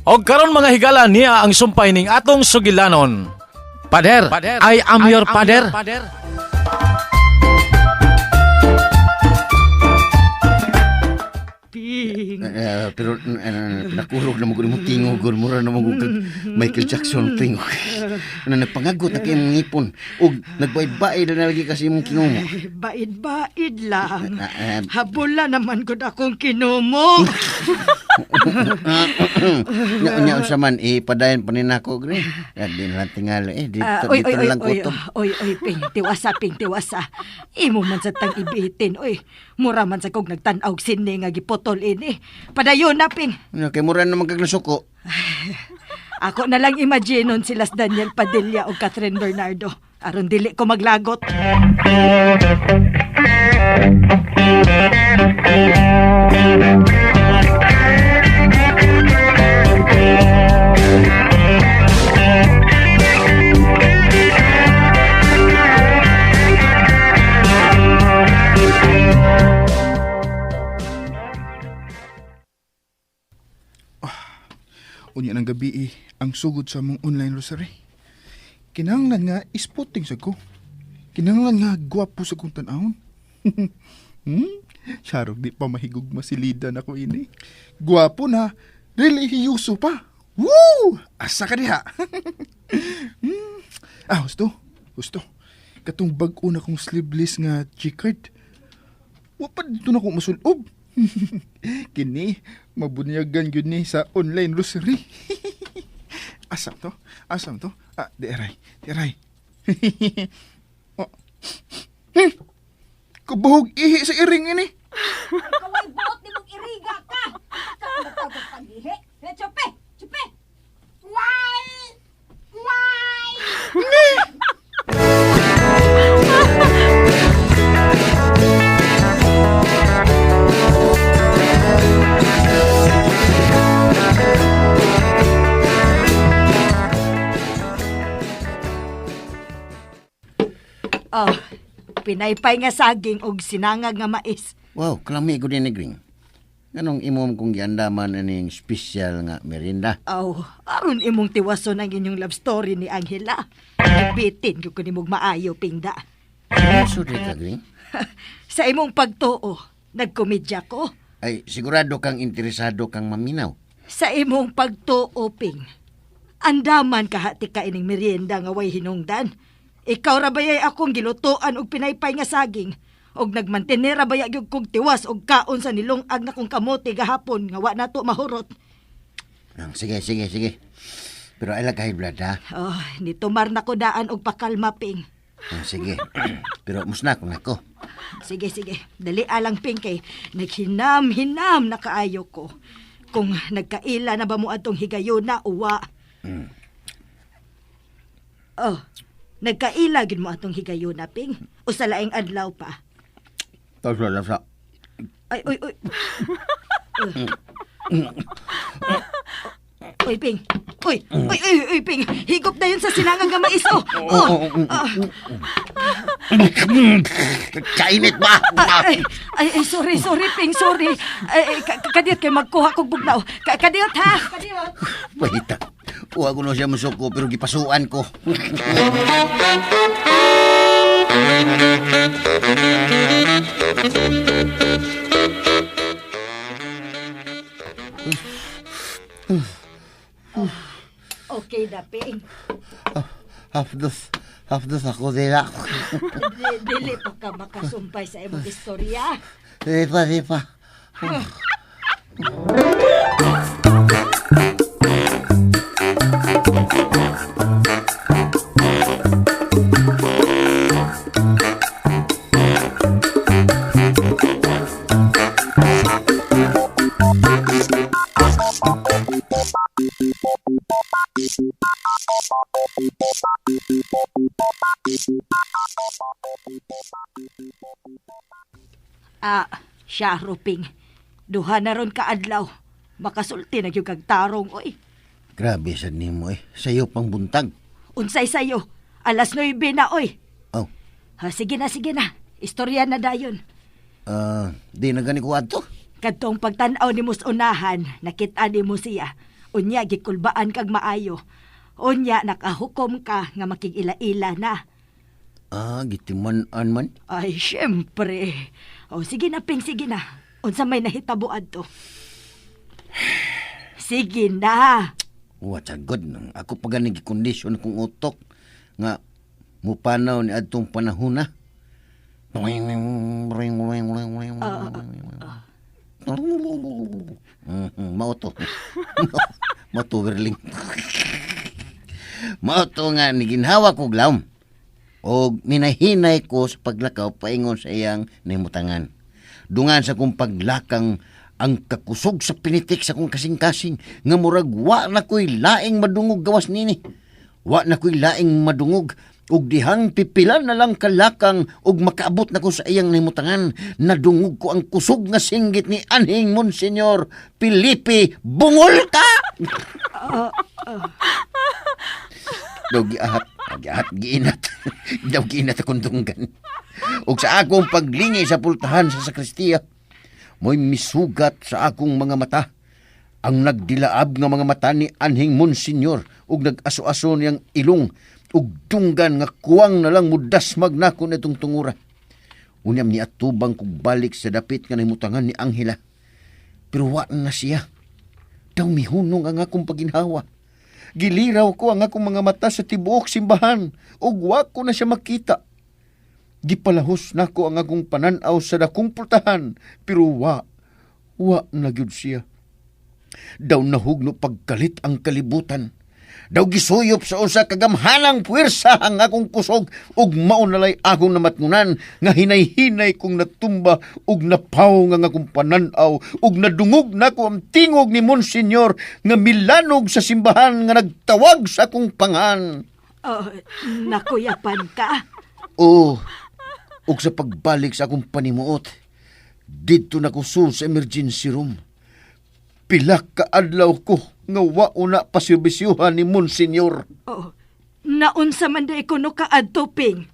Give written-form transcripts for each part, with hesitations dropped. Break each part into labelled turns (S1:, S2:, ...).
S1: Og karon, mga higala, niya ang sumpay ning atong sugilanon. Pader, I am your pader.
S2: Ping.
S3: Pero pinakurog na mo gud mo tingog gud, mura na mo gud kag Michael Jackson tingog. Ano, nagpangagot na kay imong ngipon ug nagbaid-baid na lagi kasi imong kinumo.
S2: Baid-baid lang.
S3: Ah, ah.
S2: Habula naman gud akong kinumo.
S3: Nya nya unsa man ipadayon pa ni nako gre. Di na lang tingali eh dito
S2: Ah, oy,
S3: dito
S2: oy,
S3: na
S2: oy,
S3: lang
S2: oy,
S3: kutob.
S2: oy, oy, Ping, tiwasa, Ping, tiwasa. Imo man sa tang ibitin, oy. Mura man sa kog nagtan-aw sini nga gipotol ini. Padayon na, Ping.
S3: Nya kay mura naman kag nasuko.
S2: Ako na lang imaginon sila Daniel Padilla o Catherine Bernardo. Aron dili ko maglagot.
S4: Unya ng gabi eh, ang sugod sa mong online rosary. Kinahanglan nga isputing sa ko. Kinahanglan nga gwapo sa kong tan-awon. Charog di pa mahigugma si Lida na ko ini. Gwapo na, relihiyuso pa. Woo! Asa ka diha? Ah, gusto. Gusto. Katong bag-o na kong sleeveless nga checkered. Wa pa dito na ko masulob. Kini, mabunyagan yun ni sa online rosary. Asam to? Asam to? Ah, di aray. Di aray. Oh. Kabahog ihi sa iring ini.
S2: Kaway buot ni mong iriga ka. Sa pag-ihi. Chupe! Chupe! Why? Why? Oh, pinaypay nga saging og sinangag nga mais.
S3: Wow, kalami ko din ni Green. Nganong imo kong giandaman aning special nga merienda?
S2: Aw, aron imong tiwason ang inyong love story ni Angela. Nagbitin ko nimog maayo, Pingda.
S3: Seryoso di ka, Green?
S2: Sa imong pagtuo, nagkomedya ko.
S3: Ay, sigurado kang interesado kang maminaw.
S2: Sa imong pagtuo, Ping. Andaman kahati ka ining merienda nga way hinungdan. Ikaw ra bayay akong gilutuan og pinaypay nga saging. Og nagmantenera baya gyud kog tiwas og kaon sa nilungag na kong kamote gahapon nga wa nato mahurot.
S3: Ah, sige, sige, sige. Pero ay lang kahit blood, ha?
S2: Oh, nitumar na ko daan og pakalma, Ping.
S3: Ah, sige. Pero musna ko nako.
S2: Sige, sige. Dali alang, Ping, kay naghinam-hinam na kaayo ko. Kung nagkaila na ba mo atong higayona, uwa. Oh, nagkaila gid mo atong higayona, Ping. O sa laing adlaw pa.
S3: Tasa, tasa.
S2: Ay, uy, uy. Uy, Ping. Uy, uy, uy, uy, Ping. Higop na yun sa sinangang nga mais, oh. Oh, ah.
S3: Kainit ba?
S2: Ay, ay, ay, sorry, sorry, Ping, sorry. Ay, ay, kadiyot kay magkuha kog bugnaw. Kadiyot, ha? Kadiyot.
S3: Wait, ah. Uwa ko na siya masuko pero gipasuan ko.
S2: Okay na, Ping.
S3: Hapdos, hapdos ako dila.
S2: Dili pa ka makasumpay sa imong istorya.
S3: Di pa, di pa.
S2: Ah, siya, Ruping. Duha na ron ka adlaw. Makasulti na gyud kag tarong, oy.
S3: Grabe sa nimo eh. Sayo pang buntag.
S2: Unsay sayo? 9:00 na, oy.
S3: Oh,
S2: Ha, sige na, sige na. Istorya na dayon.
S3: Di na gani ko adto.
S2: Kadtong pagtan-aw nimo sa unahan, nakita nimo siya. Unya gikulbaan kag maayo. Unya nakahukom ka nga makig-ila-ila na.
S3: Ah, gitiman-an man.
S2: Ay, syempre. O, sige na, Ping, sige na. Unsa may nahitabo adto. Sige na.
S3: What a good. Ako pa gani gikondisyon akong utok nga mupanaw ni adtong panahon na. Mao to. Mao to, Werling. Mao to nga niginhawa ko glawm. Og minahinay ko sa paglakaw paingon sa iyang nahimutangan. Dungan sa kong paglakang ang kakusog sa pinitik sa kong kasing-kasing nga murag wa na ko'y laing madungog gawas nini. Wa na ko'y laing madungog ug dihang pipilan na lang kalakang ug makaabot na ko sa iyang nahimutangan. Nadungog ko ang kusog nga singgit ni anhing Monsignor Felipe, bungol ka! Daw giahat, giahat, giinat. Daw giinat akong dunggan. Ug sa akong paglingi sa pultahan sa sakristiya, mo'y misugat sa akong mga mata. Ang nagdilaab nga mga mata ni anhing Monsignor ug nag-aso-aso niyang ilong ug dunggan nga kuwang na lang mudasmag nako nitong tungura. Unyam ni atubang kog balik sa dapit nga nahimutangan ni Angela. Pero wa na siya. Daw mihunong ang akong paginhawa. Giliraw ko ang akong mga mata sa tibuok simbahan ug wa ko na siya makita. Gipalahos nako ang akong panan-aw sa dakong pultahan, pero wa na gyud siya. Daw nahugno pagkalit ang kalibutan. Daw gisuyop sa usa ka gamhanang puwersa ang akong kusog ug mao nalay akong namatngunan nga hinay-hinay kong natumba ug napaw nga akong panan-aw ug nadungog nako ang tingog ni Monsignor nga milanog sa simbahan nga nagtawag sa akong pangan.
S2: Oh, nakuyapan ka.
S3: Oo, ug sa pagbalik sa akong panimuot, didto na ko sa emergency room. Pila ka adlaw ko nga wa una paserbisyuhan ni Monsignor.
S2: Oh, naunsa man di ko no kaadto, Ping.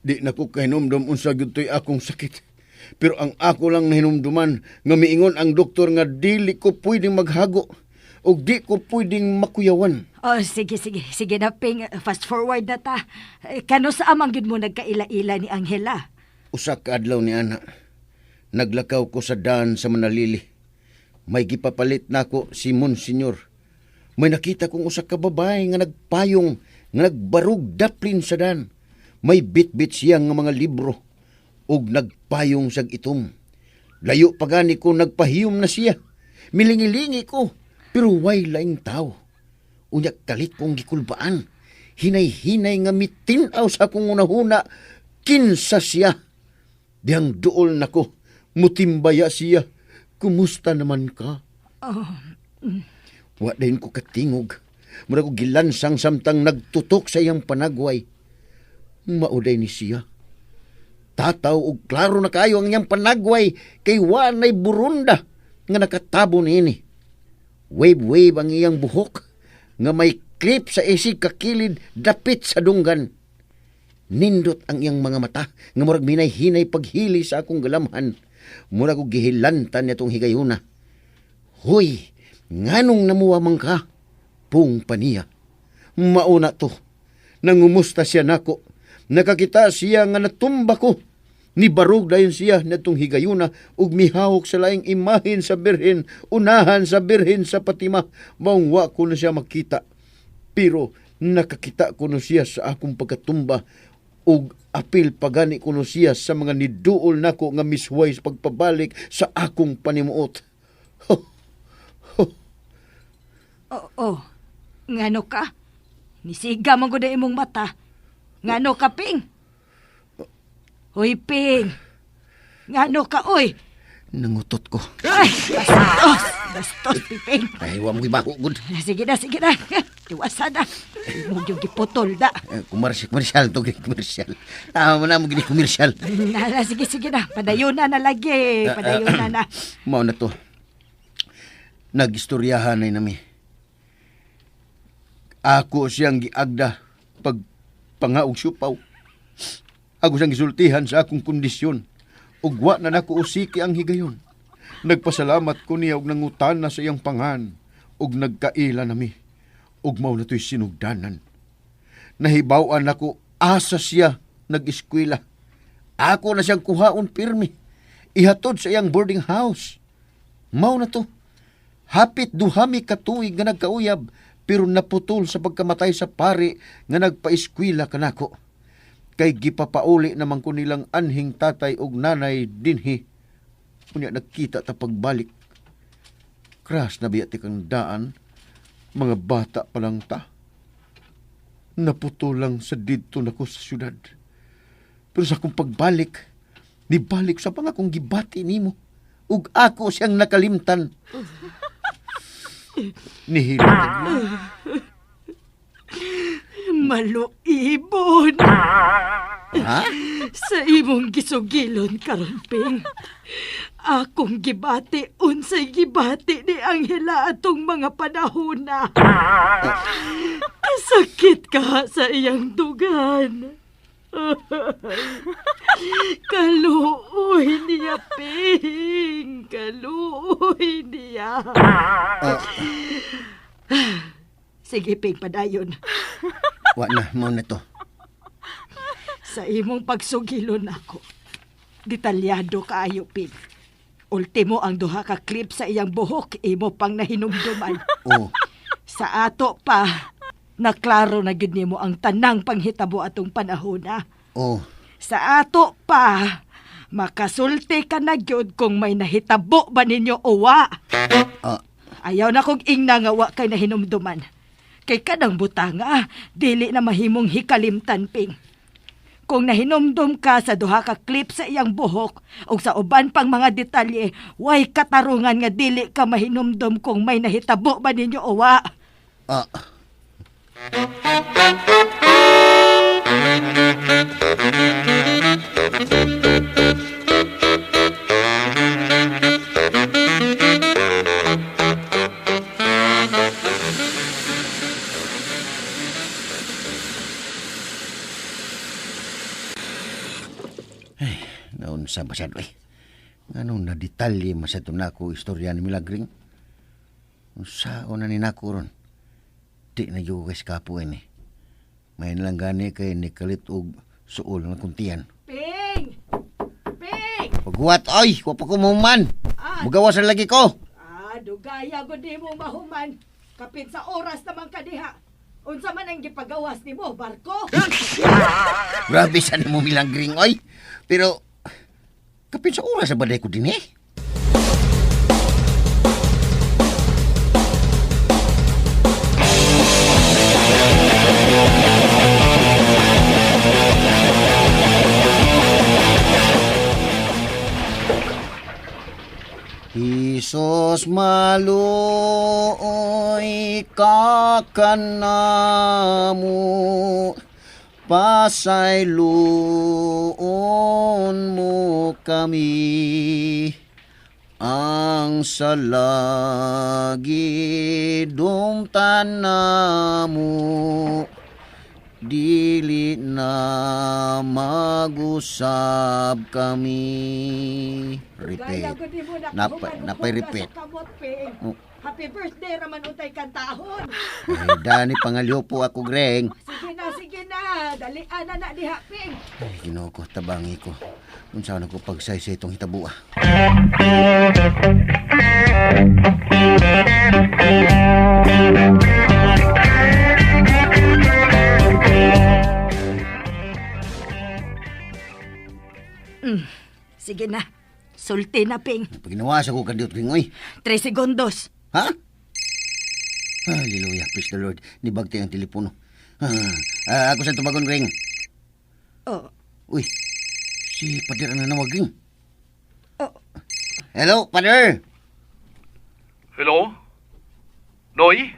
S3: Di na ko kahinumdum unsa gyud to'y akong sakit. Pero ang ako lang nahinumduman nga miingon ang doktor nga dili ko pwedeng maghago ug di ko pwedeng makuyawan.
S2: Oh, sige, sige. Sige na, Ping. Fast forward na ta. Kano sa amang gyud mo nagkaila-ila ni Angela?
S3: Usa ka adlaw ni ana, naglakaw ko sa daan sa Manalili. May gipapalit nako si Monsignor. May nakita kong usa ka babae nga nagpayong, nga nagbarug daplin sa daan. May bitbit siya nga mga libro ug nagpayong sag itom. Layo pa gani ko nagpahiyom na siya. Milingilingi ko, pero way laing tao. Unya kalit kong gikulbaan. Hinay-hinay nga mitin-aw sa akong unahuna, kinsa siya. Dihang duol nako, mutimbaya siya. Kumusta naman ka?
S2: Oh.
S3: Wa dayon ko katingog. Mura ko gilansang samtang nagtutok sa iyang panagway. Mauday ni siya. Tataw og klaro na kayo ang iyang panagway kay wa nay burunda nga nakatabo niini. Wave-wave ang iyang buhok nga may clip sa isig kakilid dapit sa dunggan. Nindot ang iyang mga mata nga murag minay-hinay paghili sa akong galamhan. Murag og gihilantan niya tong higayuna. Hoy, nganong namuwa man ka? Pung paniya. Mauna to. Nangumusta siya nako. Nakakita siya nga natumba ko. Nibarog dayon siya natong higayuna ug mihawok sa laing imahin sa Birhen, unahan sa Birhen sa Fatima. Maong wa ko na siya makita. Pero nakakita ko na siya sa akong pagkatumba ug apil pagani ko na siya sa mga niduol nako nga misway sa pagpabalik sa akong panimuot.
S2: Oo. Ngano ka? Nisiga man gud imong mata. Ngano ka, Ping? Hoy, Ping. Ngano ka, oy?
S3: Nangutot ko.
S2: Ay, bastos. Bastos, Piping.
S3: Ay, wa mo gibaho gud.
S2: Sige na, sige na. Iwasan na. Mo yung giputol na.
S3: Komersyal to, komersyal. Tama na mo gini komersyal.
S2: Na, sige, sige na. Padayon na na lagi. Padayon na na.
S3: Mao na to. Nagistoryahan ay nami. Ako siyang giagda pag Panga og siupaw. Ako siyang gisultihan sa akong kondisyon. Ug wa na nako usiki ang higayon. Nagpasalamat ko niya og nangutan na sa iyang pangan. Ug nagkaila nami. Ug mao na to'y sinugdanan. Nahibaw-an nako asa siya nag-eskwela. Ako na siyang kuhaon pirmi. Ihatod sa iyang boarding house. Mao na to. Hapit duhami katuig nga nagkauyab, pero naputol sa pagkamatay sa pari nga nagpaeskwela kanako. Kay gipapauli naman ko nilang anhing tatay og nanay dinhi. Unya nagkita ta pagbalik. Kras na biya ti kang daan, mga bata pa lang ta. Naputol lang sa didto nako sa syudad. Pero sa akong pagbalik, nibalik sa pang akong gibati nimo. Ug ako siyang nakalimtan. Nihilot.
S2: Maluibon.
S3: Ha?
S2: Sa imong gisugilon karon, Ping. Akong gibati unsay gibati ni Angela atong mga panahona. Kasakit ka sa iyang dugan. Kaluoy niya, Ping. Kaluoy niya. Sige, Ping, padayon.
S3: Wa na, mao na to.
S2: Sa imong pagsugilon ako, detalyado kaayo, Ping. Ultimo ang duha ka clip sa iyang buhok, imo pang nahinumduman.
S3: Oh.
S2: Sa ato pa, naklaro na gyud nimo ang tanang panghitabo atong panahona.
S3: Oh.
S2: Sa ato pa, makasulti ka na gyud kung may nahitabo ba ninyo o wa. Ayaw na kong ingna nga wa kay nahinumduman. Kay kanang butanga, dili na mahimong hikalimtan, Ping. Kung nahinumdum ka sa duha ka clip sa iyang buhok o sa uban pang mga detalye, way katarungan nga dili ka mahinumdum kung may nahitabo ba ninyo o wa.
S3: Naunsa ba siya, eh? Anong na-detalye masyado na ako istorya ni Milagring? Unsa na ni nako ron? Di na yung kay skapo ini. May nalang gani kay nikalit og suol ng kuntian.
S2: Ping! Ping!
S3: Paghuwat, oy! Wa pa ko mahuman! Mugawas na lagi ko!
S2: Ah, dugaya gud nimo mahuman. Kapin sa oras naman ka diha. Unsa man ang gipagawas nimo, barko?
S3: Grabe sa nimo Milagring, oy! Pero, kapin sa oras na ba ko din eh? Jesus maluoy ka kanamo, pasayloon mo kami, ang salagi dumtan namo, dili na magusab kami. Repeat. Napay repeat.
S2: Oh. Happy birthday raman utay kantahon.
S3: Ay, dani pangalyo po ako, Greng.
S2: Sige na, sige na. Dalian na na diha, Ping.
S3: Ay, Ginoo ko, tabangi ko. Unsa na ko pagsaysay itong hitabua.
S2: Sige na. Sulti na, Ping.
S3: Paginawa sa ko kadiyot, Greng, oy.
S2: 3 segundos.
S3: Ha? Hallelujah, praise the Lord. Nibagti ang telepono. Ako sa tubagon, Greng.
S2: Oh.
S3: Uy, si Pader ang nanawag, Greng.
S2: Oh.
S3: Hello, Pader.
S5: Hello? Noy?